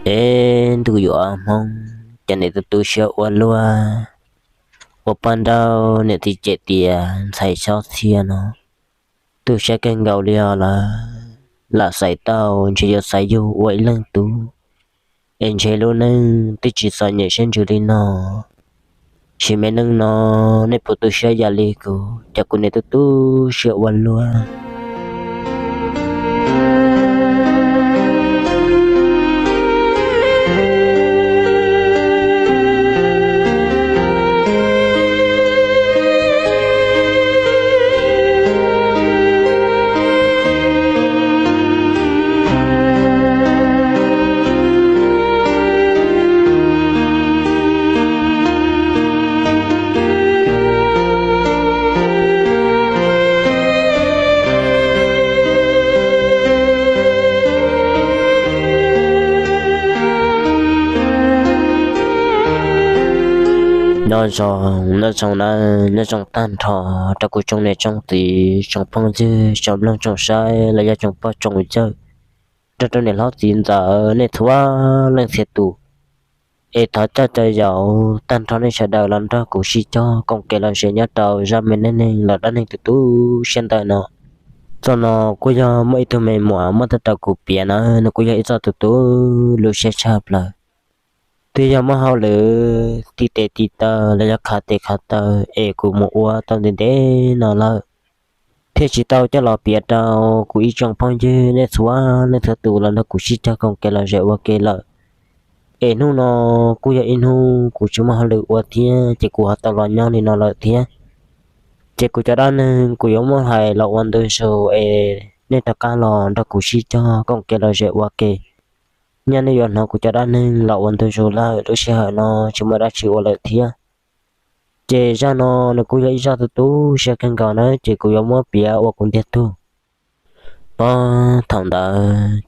Es ntuj yuav Hmoob, cas niam tu tu siab ua luaj, ua poj nrauj niam txiv cem tias ntxhais xyob txhia no. Tu siab kawg nkaus li os lawm, lam xaiv tau ntshe yuav xaiv yug ua ib leeg tub, es ntshe lub neej twb tsis txom nyem siab ntsws li no. Sim me neej no nej puas tu siab yam li kuv, cas kuv niam tu tu siab ua luaj. Nyob zoo, nyob zoo nawb, nyob zoo tag nrho rau kuv tsoom niam tsoom txiv, tsoom phooj ywg, tsoom mloog tsoom saib los yog tsoom pog tsoom yawg, nrog rau niam hlob txiv ntxawm nej txhua leej txhia tus. Es thov caw caw yaum tag nrho nej sawv daws los nrog kuv sib cog koom kev lom zem nyob rau zaj me neej neeg los dab neeg tu tu siab ntawm no. Txoj no kuj yog muaj ib tug me muam muab tau rau kuv piav na, nws kuj yog ib txoj tu tu lub siab tshaj plaws. Twb yog muaj hauj lwm tiv tes tiv taw los yog khav tes khav taw es kuv mus ua tau ntev ntev no lawm, thiaj tsis tau coj los piav rau kuv ib tsoom phooj ywg nej txhua leej txhua tus los nrog kuv sib cog koom kev lom zem ua ke lawm. Es hnub no kuj yog ib hnub kuv tsis muaj hauj lwm ua thiab ces kuv ho tau los nyob li no lawm thiab. Ces kuv cov dab neeg kuv yuav muab hais los ua ntu zus es nej rov qab los nrog kuv sib cog koom kev lom zem ua ke. Nyaj nej yuav hnov kuv cov dab neeg los ua ntu zus lawm, lub sij hawm no tsis muaj dab tsi ua lawm thiab. Ces zaj no nws kuj yog ib zaj tu tu siab kawg nkaus na, ces kuv yuav muab piav ua kuv ntiag tug. Puag thaum ntawd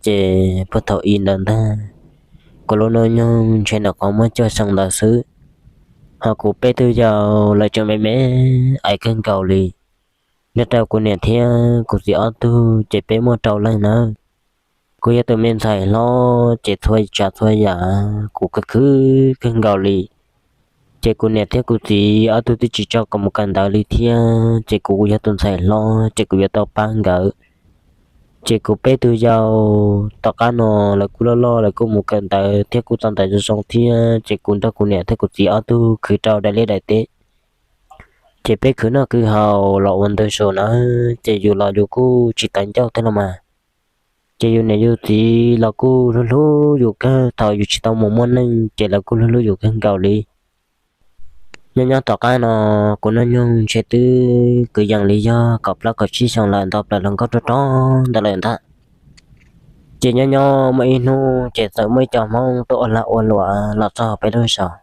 ces puag thaum i ntawd ntag, kuv lub hnub nyoog ntshe nyuam qhuav muaj cuaj xyoo ntawd xwb, ho kuv peb tug yau lawv tseem me me aiv kawg nkaus li. Nyob rau kuv niam thiab kuv txiv ob tug ces peb muaj rau leej nawb. Kuv yog tus me ntxhais hlob ces txhua tsav txhua yam kuv khwv khwv kawg nkaus li. Ces kuv niam thiab kuv txiv ob tug twb tsis tso kuv mus kawm ntawv li thiab, ces kuv yog tus ntxhais hlob ces kuv yuav tau pab nkawd. Ces kuv peb tug yau tom qab no lawv kuj loj loj lawv kuj mus kawm ntawv thiab kuj tau ntawv zoo zoo thiab, ces kuv nrog kuv niam thiab kuv txiv ob tug khwv rau daim liaj daim teb. Ces peb khwv noj khwv haus los ua ntu zus nawb, ces yus los yus kuj tsis tawv ncauj thiab los mas. Ces yus niam yus txiv los kuj hlub hlub yus kawg, thaum yus tsis tau mus muaj neej ces lawv kuj hlub hlub yus kawg nkaus li. Nyob nyob tom qab no, kuv hnub nyoog ntshe twb kwv yees li yog kaum plaub kaum tsib xyoo lawm, nto plaws hluas nkauj rog rog ntawd lawm ntag. Ces nyob nyob muaj ib hnub ces txawm muaj ib co Hmoob tuaj ua lag ua luam los txog peb lub zos.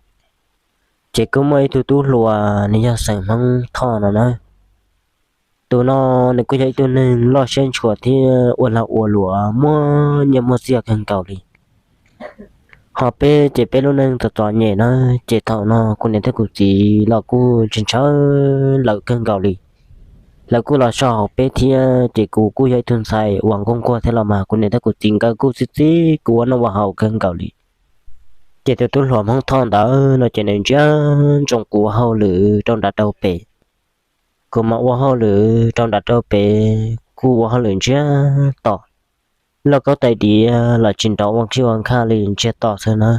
Ces kuj muaj ib tug tub hluas nws yog xeem Hmoob Thoj no na. Tus no nws kuj yog ib tug neeg loj siab ntshua thiab ua lag ua luam muaj nyiaj muaj txiaj kawg nkaus li. Ho peb ces peb lub neej txom txom nyem na, ces thaum no kuv niam thiab kuv txiv los kuj ntshaw ntshaw lawm kawg nkaus li. Lawv kuj los so hauv peb thiab, ces kuv kuj yog ib tug ntxhais uas nquag nquag thiab los mas kuv niam thiab kuv txiv nkawd kuj txib txib kuv ua noj ua haus kawg nkaus li. Ces tus tub hluas Hmoob Thoj ntawd no ces nws ntsia ntsoov kuv ua hauj lwm rau nram rau pem. Kuv mas ua hauj lwm rau nram rau pem kuj ua hauj lwm ntsiag to, lauj kaub tais diav los tsis nrov ua nkij ua nkaj li, ntsiag to xwb na.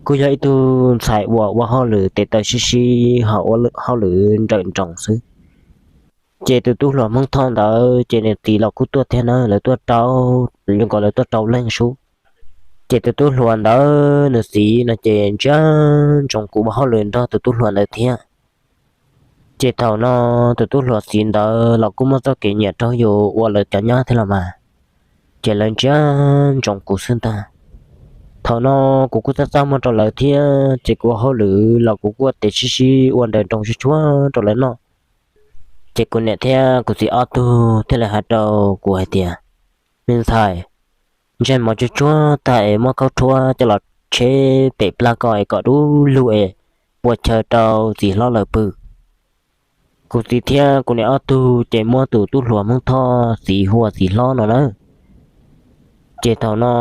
Kuj yog ib tug ntxhais uas ua hauj lwm tes taw sib sib ho ua hauj lwm nrawm nroos xwb. Ces tus tub hluas Hmoob Thoj ntawd ces nws txiv los kuj tuaj thiab na, lawv tuaj rau, zoo nkaus lawv tuaj rau leeg sub. Ces tus tub hluas ntawd nws txiv no ces ntsia ntsoov kuv ua hauj lwm nrog tus tub hluas ntawd thiab. Ces thaum no tus tub hluas txiv ntawd los kuj muaj txoj kev nyiam raug yus ua lawv cov nyab thiab los mas, ces lawv ntsia ntsoov kuv xwb ntag. Thaum no kuv kuj txaj txaj muag rau lawv thiab, ces kuv ua hauj lwm los kuv kuj ua tes sib sib ua nrawm nroos tsuag tsuag rau lawv noj. Ces kuv niam thiab kuv txiv ob tug thiaj li hais rau kuv hais tias, me ntxhais, ntsej mov tsuag tsuag tag es muab khaub rhuab coj los tsheb pem plab ko es kom dub lug es puas chaw rau txiv hlob lawv pw. Kuv txiv thiab kuv niam ob tug ces muab tus tub hluas Hmoob Thoj txiv hu ua txiv hlob no na. Ces thaum no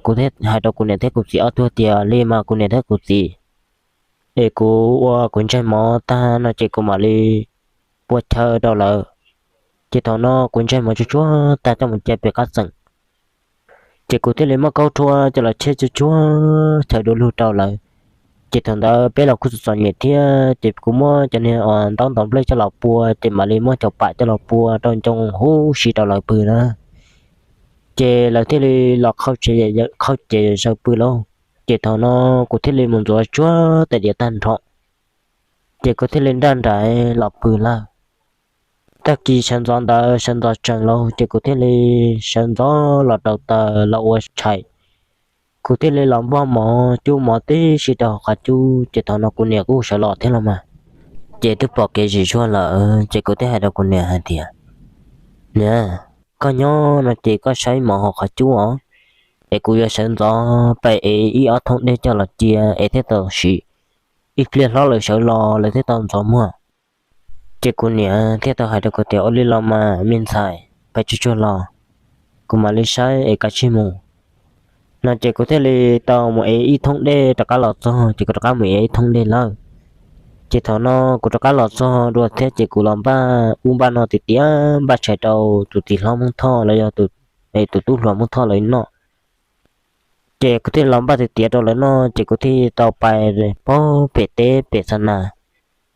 kuv thiaj hais rau kuv niam thiab kuv txiv ob tug tias, li mas kuv niam thiab kuv txiv, es kuv ua kuv ntsej mov tag no ces kuv mam li pua chaw rau lawv. Ces thaum no kuv ntsej mov tsuag tsuag tag coj mus cia pem qab xeem, ces kuv thiaj li muab kaub rhuab coj los tshiab tsuag tsuag chaw du lug rau lawv. Ces thaum ntawd peb los kuj txom txom nyem thiab, ces kuv muab cov niag uas ntaub ntov nplej coj los pua, ces mam li muab cov pam coj los pua rau ncoo huv si rau lawv pw na. Ces lawv thiaj li los qhau ces zaws pw lauj. Ces thaum no kuv thiaj li mus ntxuav tsuag tais diav tag nrho, ces kuv thiaj li nraj nraim los pw lawm. Tag kis sawv ntxov ntawd sawv ntxov tsees lauj, ces kuv thiaj li sawv ntxov los rau taws los ua tshais. Kuv thiaj li los npog mov cub mov tib si rau hauv qhov cub, ces thaum no kuv niam kuj sawv los thiab los mas. Ces twb pom kev zim zuag lawm, ces kuv thiaj hais rau kuv niam hais tias, niam, koj nyob no ces koj saib mov hauv qhov cub os, es kuv yuav sawv ntxov pais ev ib ob thoob dej coj los cia es thiaj tau siv, ib pliag hlob lawv sawv los lawv thiaj tau ntxuav muag. Ces kuv niam thiaj tau hais rau kuv tias, ua li los mas me ntxhais, pais tsuag tsuag los, kuv mam li saib es kav tsij mus no. Ces kuv thiaj li tau mus ev ib thoob dej rov qab los txog, ces kuv rov qab mus ev ib thoob dej lawm. Ces thaum no kuv rov qab los txog dua thiab, ces kuv los npaj ub npaj no tiav tiav npaj tshais rau tus txiv hlob Hmoob Thoj los yog tus tub hluas Hmoob Thoj lawv noj. Ces kuv thiaj los npaj tiav tiav rau lawv noj, ces kuv thiaj tau pais pog pem teb pem xa nas.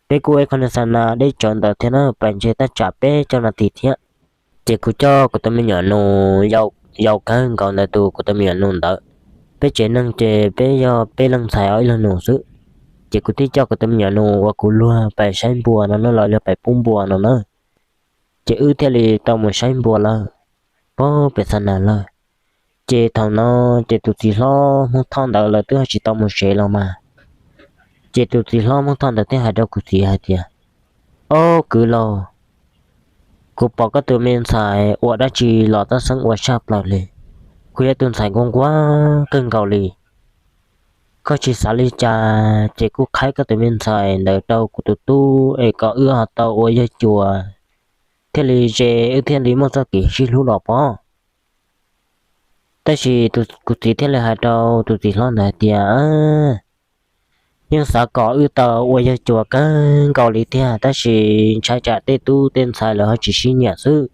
Peb kuj ib qho niag xa nas deb tsawv ntawd thiab na, pais ntshe tab tsam peb caug nas this thiab. Ces kuv coj kuv tus me nyuam nus yau kawg nkaus ntawd tus kuv tus me nyuam nus ntawd. Peb tsev neeg ces peb yog peb leeg ntxhais ob ib leeg nus xwb. Ces kuv thiaj coj kuv tus me nyuam nus uas kuv luag pais saib npua no na, los yog pais pub npua no na. Ces wb thiaj li tau mus saib npua lawm, pog pem xa nas lawm. Ces thaum no ces tus txiv hlob Hmoob Thoj ntawd lawv twb ho tsis tau mus tsev los mas. Ces tus txiv hlob Hmoob Thoj ntawd thiaj hais rau kuv txiv hais tias, ob kwv laus, kuv pom koj tus me ntxhais ua dab tsi los tab xeeb ua tshaj plaws li. Kuj yog tus ntxhais nquag nquag kawg nkaus li. Koj tsis xav li cas ces kuj qhaib koj tus me ntxhais ntawd rau kuv tus tub es kom wb ho tau ua yawg cuas thiaj li ze, wb thiaj li muaj txoj kev sib hlub los pob. Tab sis kuv txiv thiaj li hais rau tus txiv hlob ntawd hais tias, yeej xav kom wb tau ua yawg cuas kawg nkaus li tiag, tab sis ntshai tsam tej tub tej ntxhais lawv ho tsis sib nyiam xwb.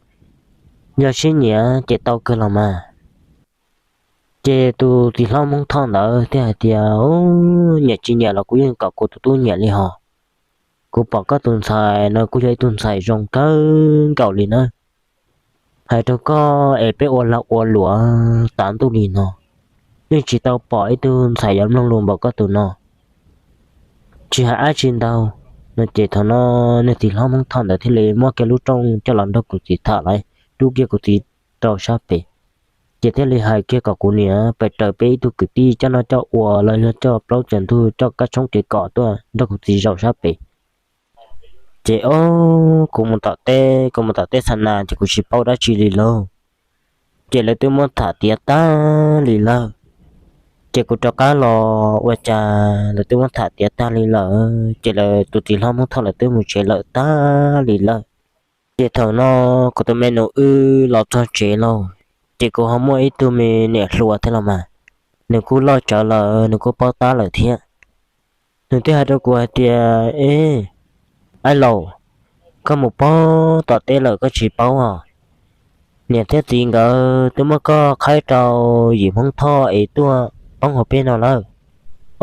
Yog sib nyiam ces tau kawg los mas. Ces tus txiv hlob Hmoob Thoj ntawd thiaj hais tias, nyiam tsis nyiam los kuv yeej kom kuv tus tub nyiam li hos. Kuv pom koj tus ntxhais no kuj yog ib tug ntxhais zoo kawg nkaus li na. Hais rau koj es peb ua lag ua luam tav ntuj li no, yeej tsis tau pom ib tug ntxhais yuav mloog lus npaum koj tus no. Tsis hais dab tsi ntau no ces thaum no nws txiv hlob Hmoob Thoj ntawd thiaj li muab kiag lub rooj coj los nrog kuv txiv tham lawm, rub kiag kuv txiv rau sab pem. Ces thiaj li hais kiag kom kuv niam pes raws peb ib tug kwv tij coj noj coj ua los yog coj plaub tsaws ntug coj kab tshoob kev kom tuaj nrog kuv txiv zaum sab pem. Ces o, kuv mus tom teb, kuv mus tom teb xa nas ces kuv tsis paub dab tsi li lauj. Ces lawv twb muab tham tiav tag li lawm. Ces kuv rov qab los ua cas lawv twb muab tham tiav tag li lawm, ces lawv tus txiv hlob Hmoob Thoj lawv twb mus tsev lawm tag li lawm. Ces thaum no kuv tus me nus wb los txog tsev lauj, ces kuv ho muaj ib tug me niam hluas thiab los mas, nws kuj loj tsawv lawm, nws kuj paub tab lawm thiab. Nws thiaj hais rau kuv hais tias, e, aib laus, koj mus pog tom teb lawm koj tsis paub os. Niam thiab txiv nkawd twb muab koj qhaib rau yim Hmoob Thoj es tuaj poob hauv peb no lawm.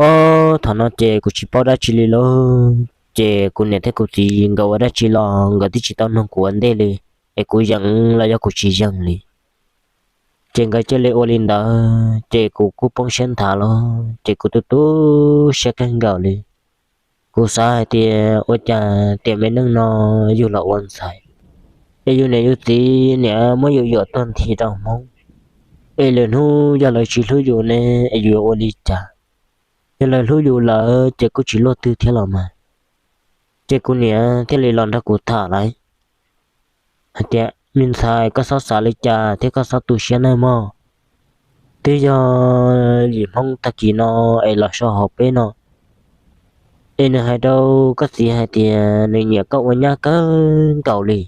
Ob, thaum no ces kuv tsis paub dab tsi li lauj. Ces kuv niam thiab kuv txiv nkawd ua dab tsi los nkawd twb tsis tau nug kuv ua ntej li, es kuv yeem los yog kuv tsis yeem li. Ces nkawd cia li ua li ntawd ces kuv kuj poob siab nthav los ces kuv tu tu siab kawg nkaus li. Kuv xav hais tias ua cas tiam me neej no yus los ua ntxhais, es yus niam yus txiv niam muab yus yuam tuag nthi rau Hmoob, es lwm hnub yog lawv tsis hlub yus ne, es yus yuav ua li cas? Yog lawv hlub yus lawm ces kuj tsis luaj twg thiab los mas. Ces kuv niam thiaj li los nrog kuv tham lawm hais tias, me ntxhais, koj txhob xav li cas thiab koj txhob tu siab nawb mog. Twb yog yim Hmoob tag kis no es los so hauv peb no, es nws hais rau koj txiv hais tias nws nyiam koj ua nyab kawg nkaus li.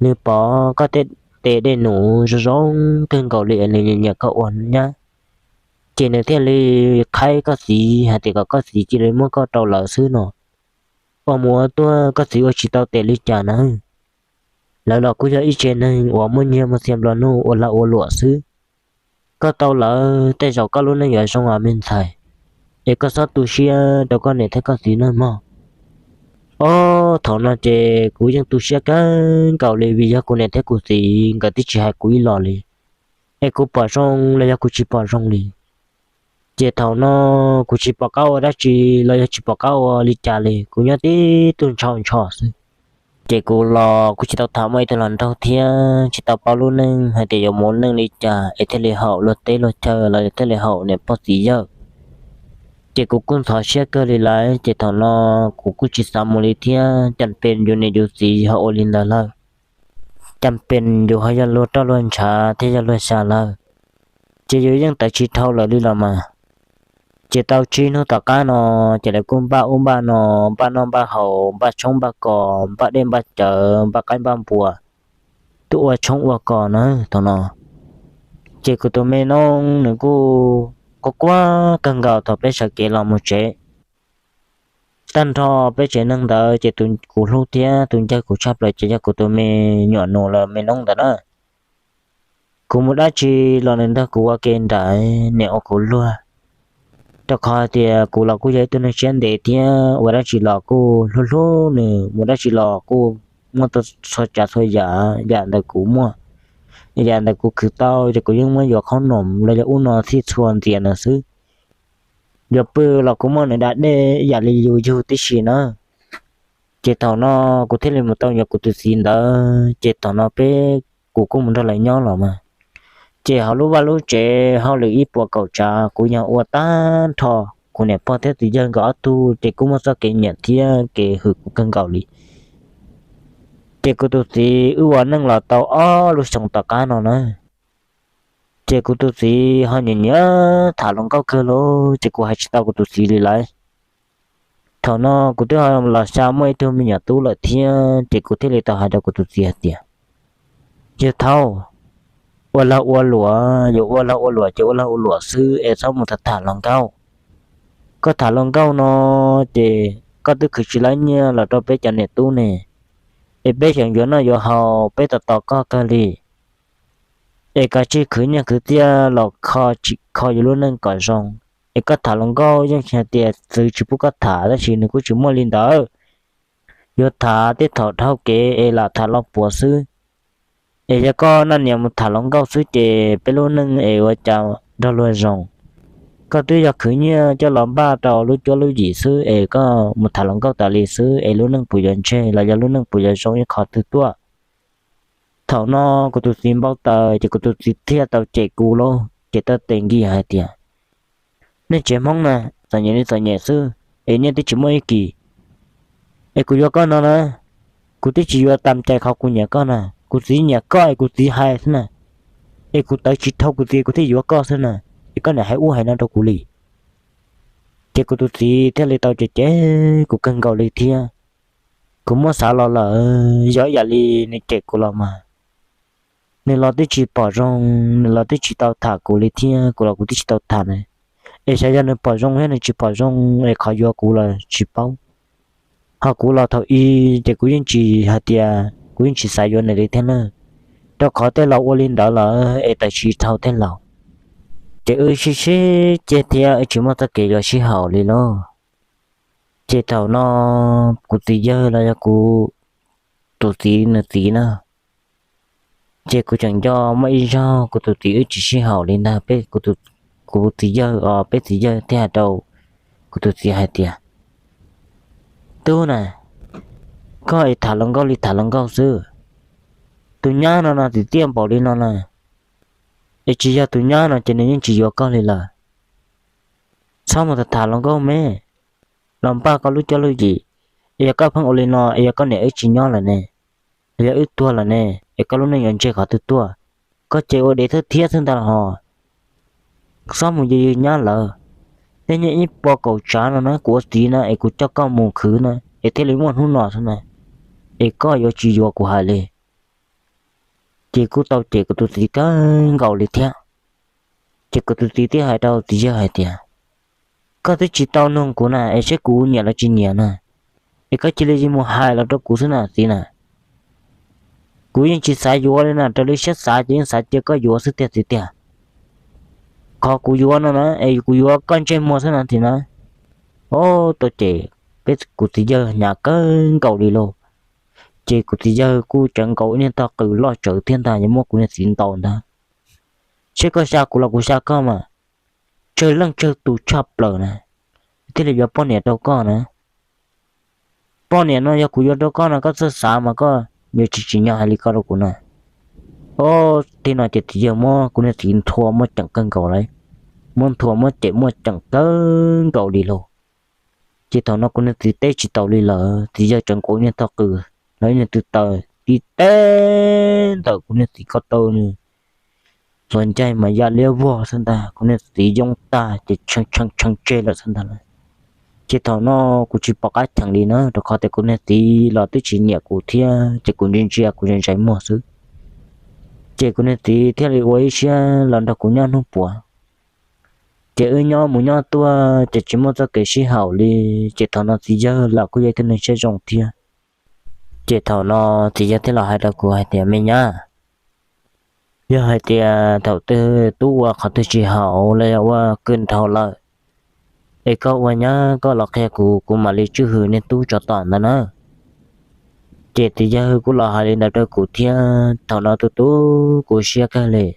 Nws pom koj tej tes dej num zoo zoo kawg nkaus li es nws nyiam nyiam koj ua nyab. Ces nws thiaj li qhaib koj txiv hais tias kom koj txiv cia li muab koj rau lawv xwb no. Ua mus ua tuaj koj txiv ua tsis tau tes li cas na. Lawv los kuj yog ib tsev neeg uas muaj nyiaj muaj txiag nplua nuj ua lag ua luam xwb. Koj tau lawv tej zaum koj lub neej yuav zoo os me ntxhais, es koj txhob tu siab rau koj niam thiab koj txiv nawb mog. Ob, thaum no ces kuv yeej tu siab kawg nkaus li vim yog kuv niam thiab kuv txiv nkawd twb tsis hais kuv ib los li, es kuv pom zoo los yog kuv tsis pom zoo li. Ces thaum no kuv tsis pom qab ua dab tsi los yog tsis pom qab ua li cas li, kuv nyob tib tug ntshaus ntsho xwb. Ces kuv los kuj tsis tau tham muaj ib tug hluas nraug thiab tsis tau paub lub neej hais tias yuav mus ua neej li cas es thiaj li haum luag teb luag chaw los yog thiaj li haum niam pog txiv yawg. Ces kuv kuj ntxhov siab kawg li lawm, ces thaum no kuv kuj tsis xav mus li thiab, cas pes yus niam yus txiv ho ua li ntawd lawm, cas pes yus ho yog luag roj luag ntshav thiab yog luag xya lawm, ces yus yeej tawv tsis dhau lawm li los mas. Ces tau tsib hnub tom qab no, ces lawv kuj npaj ub npaj no, npaj noj npaj haus, npaj tshoob npaj kos, npaj dej npaj cawv, npaj qaib npaj npua, tuaj ua tshoob ua kos na thaum no. Ces kuv tus me noob nws kuj quaj quaj kawg nkaus thaum peb sawv kev los mus tsev. Tag nrho peb tsev neeg ntawd ces tus kuv hlub thiab tus ncawg kuv tshaj plaws ces yog kuv tus me nyuam nus los me noob ntawd na. Kuv mus dab tsi los nws nrog kuv ua ke nraim, niam ua kuv luag, rau qhov hais tias kuv los kuj yog ib tug neeg siab ntev thiab ua dab tsi los kuj hlub hlub nws, mus dab tsi los kuj muaj txhua tsav txhua yam, yam ntawd kuv muaj, yam ntawd kuv khwv tau ces kuv yeej muab yuav khoom noom los yog ub no txhij txhua ntxias nws xwb. Yuav pw los kuv muaj nws da dej ib yam li yus yug tib si na. Ces thaum no kuv thiaj li mus tau yuav kuv tus txiv ntawd, ces thaum no peb, kuv kuj mus nrog lawv nyob los mas. Ces hauv lub vaj lub tsev hauj lwm ib puas kaum tsav kuv yog ua tag nrho. Kuv niam pog thiab txiv yawg nkawd ob tug ces kuj muaj txoj kev nyiam thiab kev hwm kuv kawg nkaus li. Ces kuv tus txiv wb ua neej los tau ob lub xyoos tom qab no na, ces kuv tus txiv ho nyiam nyiam tham hluas nkauj kawg li, ces kuv hais tsis tau kuv tus txiv li lawm. Thaum no kuv twb ho los xya muaj ib tug me nyuam tub lawm thiab, ces kuv thiaj li tau hais rau kuv tus txiv hais tias, yawg thaub, ua lag ua luam, yuav ua lag ua luam ces ua lag ua luam xwb es txhob mus tham tham hluas nkauj. Koj tham hluas nkauj no ces koj twb khwv tsis laib nyiaj los rau peb cov niam tub ne, es peb xyeem yuav noj yuav haus peb tos tos koj kawg li. Es kav tsij khwv nyiaj khwv txiaj los kho tsim kho yus lub neej kom zoo. Es koj tham hluas nkauj yeej tsis hais tias txwv tsis pub koj tham, tab sis nws kuj tsis muaj li ntawd. Yuav tham tej thaum dhau kev es lam tham los puav xwb. Es yog koj noj niam mus tham hluas nkauj xwb ces peb lub neej es ua cas nrog luag zoo? Koj twb yog khwv nyiaj coj los npaj rau lub cuab lub yim xwb es koj mus tham hluas nkauj tas li xwb es lub neej puas yuav ntseg los yog lub neej puas yuav zoo ib qho twg tuaj? Thaum no kuv tus txiv npau taws ces kuv tus txiv thiaj tau cem kuv lauj, ces tau tes nkis hais tias, nej tsev Hmoob na, txom nyem li txom nyem xwb, es nyiaj twb tsis muaj ib kis, es kuv yuav koj no na, kuv twb tsis yuav tam cai qhov kuv nyiam koj na, kuv txiv nyiam koj es kuv txiv hais xwb na, es kuv tawv tsis dhau kuv txiv kuv thiaj yuav koj xwb na, es koj niam hais ub hais no rau kuv li. Ces kuv tus txiv thiaj li tau cem cem kuv kawg nkaus li thiab. Kuv muab xav los lawm yog ib yam li nws cem kuv los mas, nws los twb tsis pom zoo, nws los twb tsis tau tham kuv li thiab kuv los kuv twb tsis tau tham na. Es xyov yog nws pom zoo thiab nws tsis pom zoo es qhov yuav kuv los tsis paub. Ho kuv los thaum ub ces kuv yeej tsis hais tias kuv yeej tsis xav yuav nws li thiab na, rau qhov tej laus ua li ntawd lawm es tawm tsis dhau tej laus. Ces wb sib sib ceg thiab wb tsis muaj txoj kev yuav sib haum li lauj. Ces thaum no kuv txiv yawg los yog kuv tus txiv nws txiv na, ces kuv tseem nco muaj ib zaug kuv tus txiv wb tsis sib haum li ntag, peb, kuv tus txiv yawg os, peb txiv yawg thiaj hais rau kuv tus txiv hais tias, tub na, koj es tham hluas nkauj li tham hluas nkauj xwb, tus nyab no no txiv tiaj npaum li no na, es tsis yog tus nyab no ces nws yeej tsis yuav koj li lawm. Txhob mus tham tham hluas nkauj me, los npaj koj lub cuab lub yim, es yog koj pheej ua li no es yog koj niam wb tsis nyob lawm ne, los yog wb tuag lawm ne, es koj lub neej yuav ntseg qhov twg tuaj? Koj ces ua dev thawj thiab xwb ntag los ho. Txhob mus yws yws nyab lawm. Tej nyiaj ib puas kaum tsav no na kuv ua txiv na es kuv coj koj mus khwv na es thiaj li muaj hnub no xwb na, es koj yuav tsis yuav kuv hais li. Ces kuj tau cem kuv tus txiv kawg nkaus li thiab. Ces kuv tus txiv thiaj hais rau txiv yawg hais tias, koj twb tsis tau nug kuv na es seb kuv nyiam los tsis nyiam na, es koj cia li mus hais los rau kuv xwb na txiv na. Kuv yeej tsis xav yuav li na, raws li siab xav ces yeej xav cia koj yuav xwb tiag txiv tiag. Qhov kuv yuav no na es kuv yuav koj ntsej muag xwb na txiv na. Ob tau ces peb kuv txiv yawg hnyav kawg nkaus li lauj. Ces kuv txiv yawg kuj tsawv nkaus ib niag tog qws loj tsawv thiab ntag, yuav muab kuv niag txiv ntaus ntag. Seb koj xya kuv los kuv xya koj mas, tsawg leej tsawg tus tshaj plaws na, thiaj li yuav poj niam rau koj na. Poj niam no yog kuv yuav rau koj no koj txhob xav mas koj yuav tsis tsim nyog hais li ko rau kuv na. Ob teg no ces txiv yawg muab kuv niag txiv nthua muab ceem kawg nkaus lawm, muab nthua muab cem muab ceem kawg nkaus li lauj. Ces thaum no kuv niag txiv teb tsis taus li lawm, txiv yawg tsawv nkaus niag tog qws los niag tw taws tib teb ntawm kuv niag txiv ko taw nws txuas ncaig mas ya liab vog xwb ntag, kuv niag txiv yoob tag ces tshee tshee tseg lawm xwb ntag lauj. Ces thaum no kuv tsis pom qab cheem li na, rau qhov tias kuv niag txiv los twb tsis nyiam kuv thiab ces kuv ntsia ntsia kuv ntsia ntsais muag xwb. Ces kuv niag txiv thiaj li ua ib siab los nrog kuv nyob hnub puav. Ces wb nyob mus nyob tuaj ces tsis muaj txoj kev sib haum li. Ces thaum no txiv yawg los kuj yog ib tug neeg siab zoo thiab. Ces thaum no txiv yawg thiaj los hais rau kuv hais tias, me nyab, yog hais tias thaum twg tub ua qhov twg tsis haum los yog ua kawg nrho lawm, es koj ua nyab koj los qhia kuv, kuv mam li tswj hwm niag tub tsov tom ntawd na. Ces txiv yawg kuj los hais li ntawd rau kuv thiab. Thaum no tus tub kuv siab kawg li.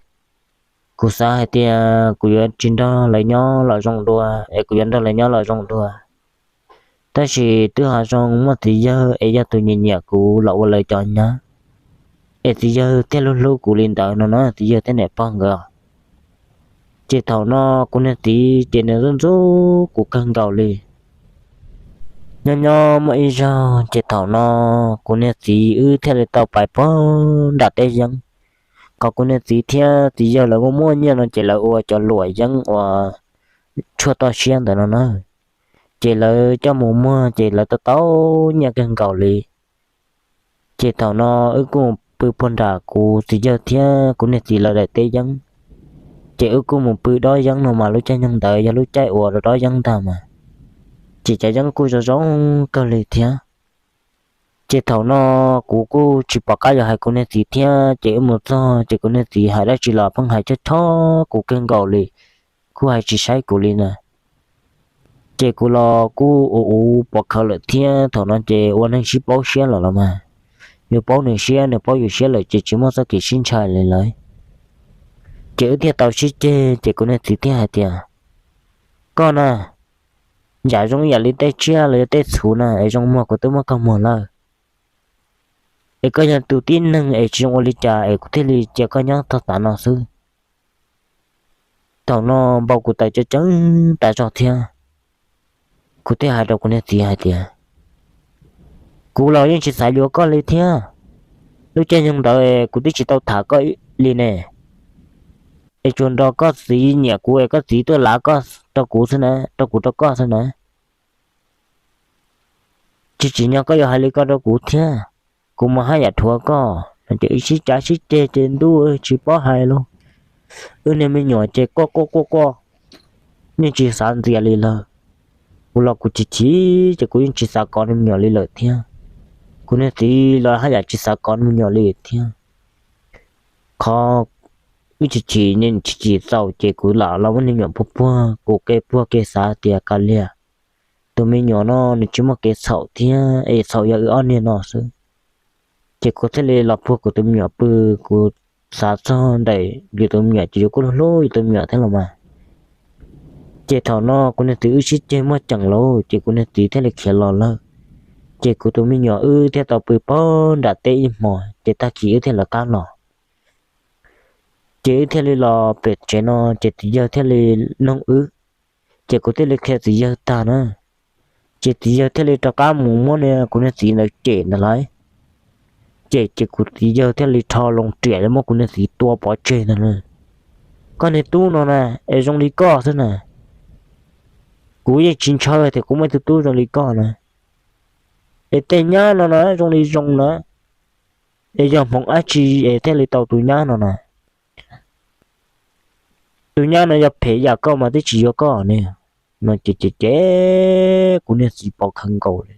Kuv xav hais tias kuv yuav tsis nrog lawv nyob los zoo dua, es kuv yuav nrog lawv nyob los zoo dua. Tab sis twb ho zoo muaj txiv yawg es yog tus nyiam nyiam kuv los ua lawv cov nyab, es txiv yawg thiaj hlub hlub kuv li ntawd no na, txiv yawg thiab niam pog nkawd. Ces thaum no kuv niag txiv ces nws ntxub ntxub kuv kawg nkaus li. Nyob nyob muaj ib zaug ces thaum no kuv niag txiv wb thiaj li tau pais puag nram teb yeeb. Qhov kuv niag txiv thiab txiv yawg lawv muaj muaj nyiaj no ces lawv ua cov luam yeeb uas tshuaj toj siab ntawd no na. Ces lawv coj mus muag ces lawv tau tau nyiaj kawg nkaus li. Ces thaum no wb kuj mus pw puag nram kuv txiv yawg thiab kuv niag txiv lawv daim teb yeeb. Ces wb kuj mus pw dob yeeb no mas lub caij nyoog ntawd yog lub caij uas dob yeeb ntag mas, ces cov yeeb kuj zoo zoo kawg li thiab. Ces thaum no kuv kuj tsis pom qab yuav hais kuv niag txiv thiab, ces wb mus txog ces kuv niag txiv hais dab tsi los pheej hais chob chob kuv kawg nkaus li, kuj hais tsis saib kuv li na. Ces kuv los kuj ua ua pov khawv lawm thiab, thaum no ces ua neeg sib paub siab lawm los mas, yus paub nws siab nws paub yus siab lawm ces tsis muaj txoj kev sib ntshai li lawm. Ces wb thiaj tau sib ceg ces kuv niag txiv thiaj hais tias, koj na, yam zoo yam li tej tsiaj los yog tej txhuv na es zoo muag kuv twb muab koj muag lawm. Es koj yog tus tib neeg es tsis zoo ua li cas es kuv thiaj li cia koj nyob txog tav no xwb. Thaum no npau kuv tawv ceev ceev tas zog thiab. Kuv thiaj hais rau kuv niag txiv hais tias, kuv los yeej tsis xav yuav koj li thiab. Lub caij nyoog ntawd kuv twb tsis tau tham koj li ne, es tsuas nrog koj txiv nyiam kuv es koj txiv tuaj lav koj rau kuv xwb na, rau kuv rau koj xwb na. Tsis tsim nyog koj yuav hais li ko rau kuv thiab, kuv mas haj yam dhuav koj no. Ces wb sib cav sib ceg ces ntuj tsis paub hais lauj. Wb niag me nyuam ces quaj quaj quaj quaj, yeej tsis xav ntxias li lawm. Kuv los kuv chim chim ces kuv yeej tsis xav kov niag me nyuam li lawm thiab. Kuv niag txiv los haj yam tsis xav kov niag me nyuam li thiab. Qhov wb chim chim, chim chim txaus ces kuv lam los muab niag me nyuam puag puag, kuv kev puag kev xav tias kav liam, tus me nyuam no nws tsis muaj kev txhaum thiab es txhaum yog wb ob niag no xwb. Ces kuv thiaj li los puag kuv tus me nyuam pw, kuv xav txog ntawm yus tus me nyuam ces yus kuj hlub yus tus me nyuam thiab los mas. Ces thaum no kuv niag txiv wb sib ceg muaj ceem lawm ces kuv niag txiv thiaj li khiav los lawm. Ces kuv tus me nyuam wb thiaj tau pw puag nram teb ib hmos ces tag kis wb thiaj lawv qab los. Ces wb thiaj li los pem tsev no ces txiv yawg thiaj li noog wb, ces kuv thiaj li qhia txiv yawg tag na. Ces txiv yawg thiaj li rov qab mus muab niag kuv niag txiv ntawd cem ntawd lauj. Cem ces kuv txiv yawg thiaj li rho loo riam muab kuv niag txiv tua pov tseg ntag na. Koj niag tub no na, es zoo li koj xwb na, kuv yeej tsis ntshaw tias kuv muaj ib tug tub zoo li koj na. Es tej nyab no na zoo li zoo na, Es yog hmoov dab tsi es thiaj li tau tus nyab no na? Tus nyab no yog phem yam koj mas twb tsis yuav koj ne. No ces ces ces kuv niag txiv pov khawv nkaus li,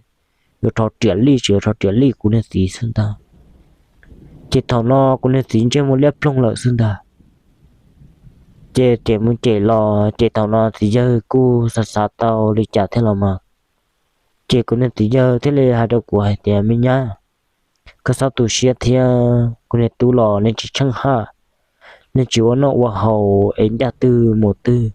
yuav rho riam lij tsis yuav rho riam lij kuv niag txiv xwb ntag. Ces thaum no kuv niag txiv ntsej muag liab ploog lawm xwb ntag. Ces ces mus ces los ces thaum no txiv yawg kuj xav xav tau li cas thiab los mas, ces kuv niag txiv yawg thiaj li hais rau kuv hais tias, Me nyab, koj txhob tu siab thiab, kuv niag tub los nws tsis tsheej haj, nws tsis ua noj ua haus es ncaj twg mus twg,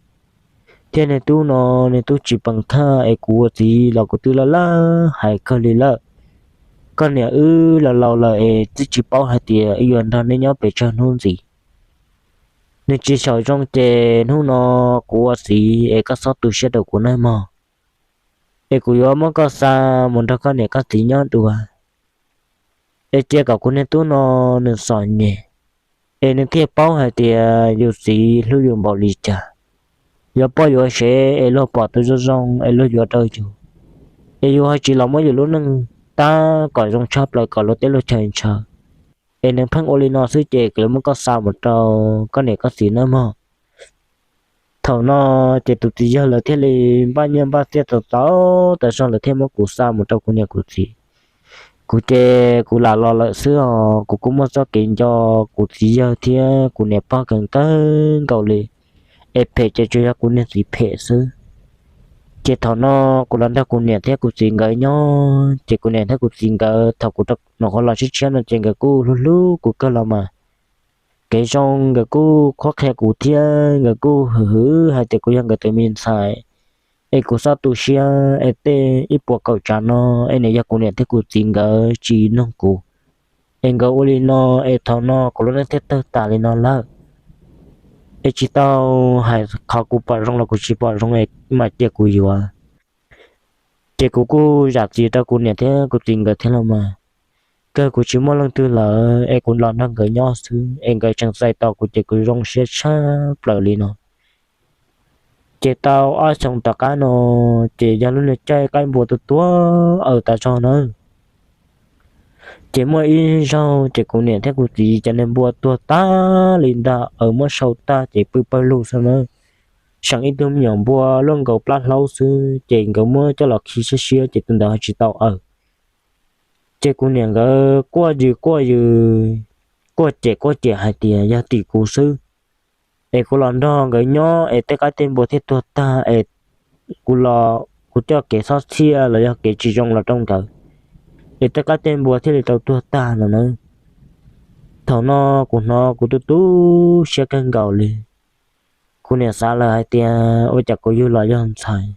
thiab nws tub no nws tub tsis pees thaj es kuv ua txiv los kuv twb laj laj hais kawg li lawm. Koj niam wb laus laus lawm es twb tsis paub hais tias wb yuav nrog neb nyob pes tsawg hnub ntxiv. Nws tsis xyaum zoo ces hnub no kuv ua txiv es koj txhob tu siab rau kuv nawb mog, es kuv yuav muab koj xa mus nrog koj niam koj txiv nyob dua, es cia kom kuv niag tub no nws txom nyem, es nws thiaj paub hais tias yus txiv hlub yus npaum li cas. Yuav poj yuav sev es luag pom tus zoo zoo es luag yuav rau yus, es yus ho tsis los muab yus lub neej tab kom zoo tshaj plaws kom luag teb luag chaw ntshaw. Es nws pheej ua li no xwb ces kuv yuav muab koj xa mus rau koj niam koj txiv nawb mog. Thaum no ces tus txiv yawg lawv thiaj li npaj nyiaj npaj txiaj txaus txaus tas zog lawv thiaj muab kuv xa mus rau kuv niam kuv txiv. Kuv ces kuv lam los lawm xwb os, kuv kuj muaj txoj kev nco kuv txiv yawg thiab kuv niam pog kawg kawg nkaus li, es phem ces tsuas yog kuv niag txiv phem xwb. Ces thaum no kuv los nrog kuv niam thiab kuv txiv nkawd nyob ces kuv niam thiab kuv txiv nkawd thaum kuv rov qab los tshiab tshiab no ces nkawd kuj hlub hlub kuv kawg los mas, kev zoo nkawd kuj qhuab qhia kuv thiab nkawd kuj hwm hwm hais tias kuv yog nkawd tus me ntxhais, es kuv txhob tu siab es tej ib puas kaum tsav no es nws yog kuv niam thiab kuv txiv nkawd tsis noog kuv, es nkawd ua li no es thaum no kuv lub neej thiaj tawg tas li no lawm. Es tsis tau hais qhov kuv pom zoo los kuv tsis pom zoo es mam cia kuv yuav. Ces kuv kuj zam txim rau kuv niam thiab kuv txiv nkawd thiab los mas, kawg kuv tsis muaj leej twg lawm es kuv los nrog nkawd nyob xwb es nkawd tseem txais tos kuv ces kuv zoo siab tshaj plaws li no. Ces tau ob xyoos tom qab no, ces yog lub niag caij qaib npua tuag tuag aws tas zog nawb. Ces muaj ib zaug ces kuv niam thiab kuv txiv cov niag npua tuag tag li ntag, aws muab sau tag ces pw pawg lug xwb nawb. Seem ib tug me nyuam npua luaj nkaus plab hlaub xwb ces nkawd muab coj los khi siab siab ces tus ntawd ho tsis tau aws. Ces kuv niam nkawd quaj yws quaj yws, quaj cem quaj cem hais tias yog tim kuv xwb, es kuv los nrog nkawd nyob es tej qaib tej npua thiaj tuag tag es kuv los kuv coj kev txhob txhiaj los yog kev tsis zoo los rau nkawd, es tej qaib tej npua thiaj li tau tuag tag no na. Thaum no kuv hnov kuv tu tu siab kawg nkaus li. Kuv niam xav lawm hais tias ua cas kuv yug los yog ntxhais,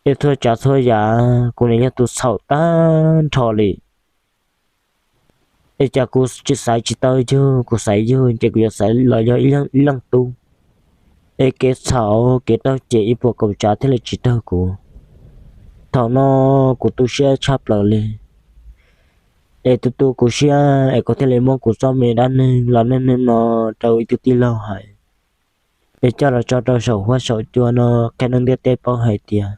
es txhua tsav txhua yam kuv niam yog tus txhaum tag nrho li. Es cas kuv tsis xaiv tsis tau yug, kuv xaiv yug ces kuv yuav xaiv los yog ib leej tub, es kev txhaum kev taug cem ib puas kaum tsav thiaj li tsis raug kuv. Thaum no kuv tu siab tshaj plaws li, es tu tu kuv siab es kuv thiaj li muab kuv txoj me dab neeg los neej neeg no rau ib tug tij laug hais, es coj los tso rau saum huab saum cua no qhia neeg ntiaj teb paub hais tias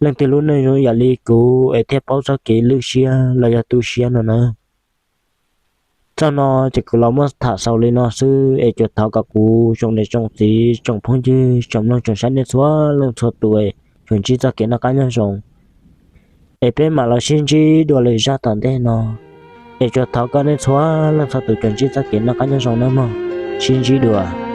leej twg lub neej zoo yam li kuv es thiaj paub txoj kev lwj siab los yog tu siab no na. Txoj no ces kuv los muab tham xaus li no xwb es tsuas thov kom kuv tsoom niam tsoom txiv tsoom phooj ywg tsoom mloog tsoom saib nej txhua leej txhua tus tsuas ntsib txoj kev noj qab nyob zoo, es peb mam los sib ntsib dua lwm zaj tom ntej no. Es tsuas thov kom nej txhua leej txhua tus tsuas ntsib txoj kev noj qab nyob zoo nawb mog, sib ntsib dua.